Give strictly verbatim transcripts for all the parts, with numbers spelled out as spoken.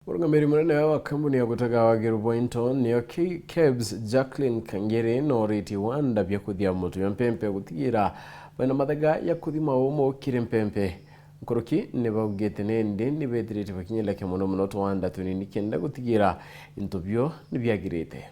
Murungamiri munene wa kambuni ya gutega wagiru bwa into niyo K-, KEBS, Jacqueline Kangiri, nooritie iwanda bia kuthia mutu ya mpempe gutigira bena mathega ya kuthima umu kiri mpempe. Nkuruki ni baugite nindi ni bethirite bakinyirikia mono mono tuwanda tunini kenda gutigira into bio ni biagirite.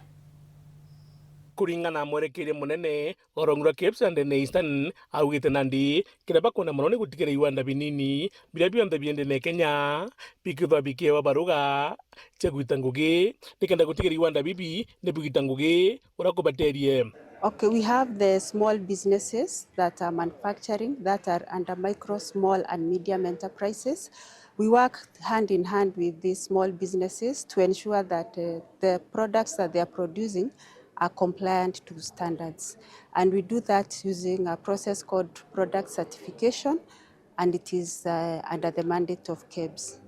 Kuringana na mwerekeria munene, Orongura KEBS Andene Eastern augite nandi kiria bakwenda mono ni gutigira iwanda binini biria bionthe biendene Kenya bikithwa bikiewa baruga cia gwita ngugi, nikenda gutigira iwanda bibi ni bigita ngugi uria kubaterie. Okay, we have the small businesses that are manufacturing that are under micro, small and medium enterprises. We work hand in hand with these small businesses to ensure that, uh, the products that they are producing are compliant to standards. And we do that using a process called product certification, and it is, uh, under the mandate of KEBS.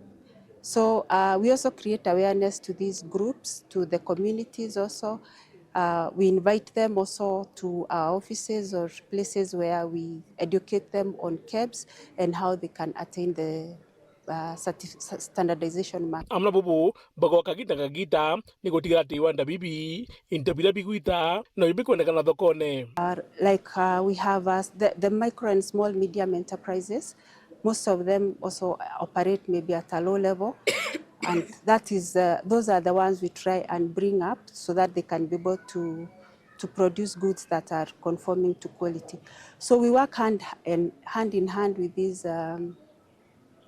So, uh, we also create awareness to these groups, to the communities also. Uh, we invite them also to our offices or places where we educate them on KEBS and how they can attain the, uh, certi-, sa-, standardization mark. Amwe na bubu, bagwa kagita kagita ni gutigira ati iwanda bibi, into biria bigwita, no bikwendekana thokone. Uh, like, uh, we have, uh, the, the micro and small medium enterprises, most of them also operate maybe at a low level, and that is, uh, those are the ones we try and bring up so that they can be able to, to produce goods that are conforming to quality. So we work hand and, hand in hand with these, um,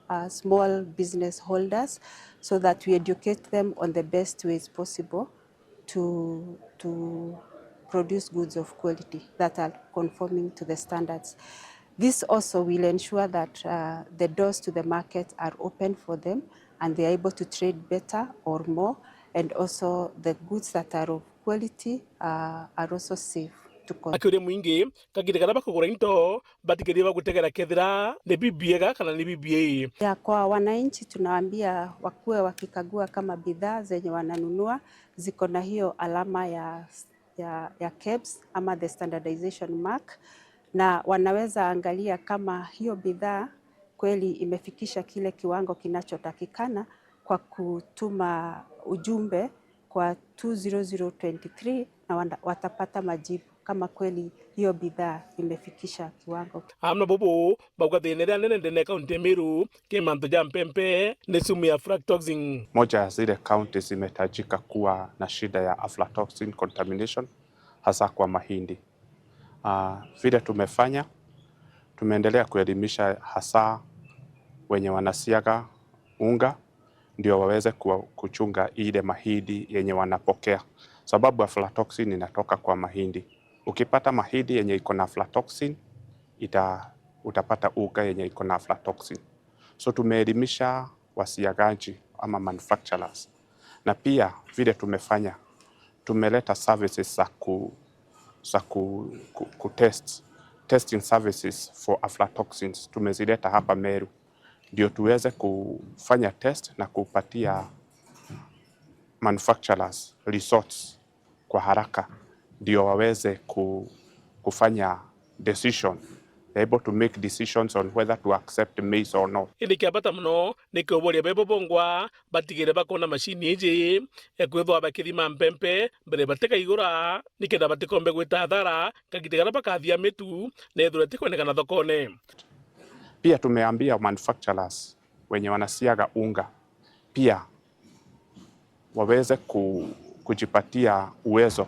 uh, small business holders so that we educate them on the best ways possible to, to produce goods of quality that are conforming to the standards. This also will ensure that, uh, the doors to the market are open for them and they are able to trade better or more, and also the goods that are of quality, uh, are also safe to con- Akiuria mwingi, kagita karia bakugura into, batigerie bagutegera kethira ni bibiega kana ni bibiei. Ya, kwa wananchi tunawaambia wakuwe wakikagua kama bidhaa zenye wananunua ziko na hiyo alama ya, ya, ya KEBS ama the standardization mark, na wanaweza angalia kama hiyo bidhaa kweli imefikisha kile kiwango kinachotakikana kwa kutuma ujumbe kwa two zero zero twenty three na wana-, watapata majibu kama kweli hiyo bidhaa imefikisha kiwango. Amwe na bubu, bauga thina iria nene ndene kaunti ya Meru ki mantu ja mpempe ni sumu ya aflatoxin. Moja ya zile counties zimetajika kuwa na shida ya aflatoxin contamination, hasa kwa mahindi. Ah, vile tumefanya, tumeendelea kuelimisha hasa wenye wanasiaga unga, ndio waweze ku-, kuchunga ile mahindi yenye wanapokea, sababu aflatoxin inatoka kwa mahindi. Ukipata mahindi yenye iko na aflatoxin, ita-, utapata unga yenye iko na aflatoxin. So tumeelimisha wasiagaji ama manufacturers, na pia vile tumefanya, tumeleta services za ku-, za ku-, ku-, ku test, testing services for aflatoxins. Tumezileta hapa Meru ndio tuweze kufanya test na kupatia manufacturers results kwa haraka, ndio waweze ku-, kufanya decision. They're able to make decisions on whether to accept maize or not. Indi kia bata mono ni kuboria bebo bongwa batigire bakona macini iji, e, kwithwa bakithima mpempe mbere batikaigura, nikenda batikombe gwita athara kagita karia bakathia mitu na ethirwa itikwendekana thokone. Pia tumeambia manufacturers wenye wanasiaga unga pia waweze ku-, kujipatia uwezo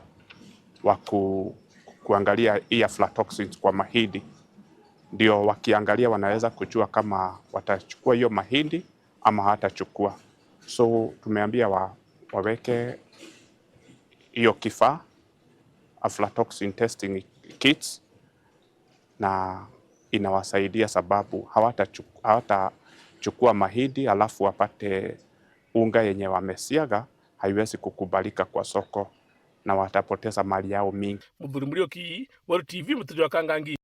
wa ku-, kuangalia hii aflatoxins kwa mahindi, ndio wakiangalia wanaweza kujua kama watachukua hiyo mahindi ama hawatachukua. So tumeambia wa-, waweke hiyo kifaa, aflatoxin testing kits, na inawasaidia sababu hawatachu-, hawatachukua mahindi alafu wapate unga yenye wamesiaga haiwezi kukubalika kwa soko na watapoteza mali yao mingi. Muthuri Muriuki, Weru T V, Mutuju wa Kangangi.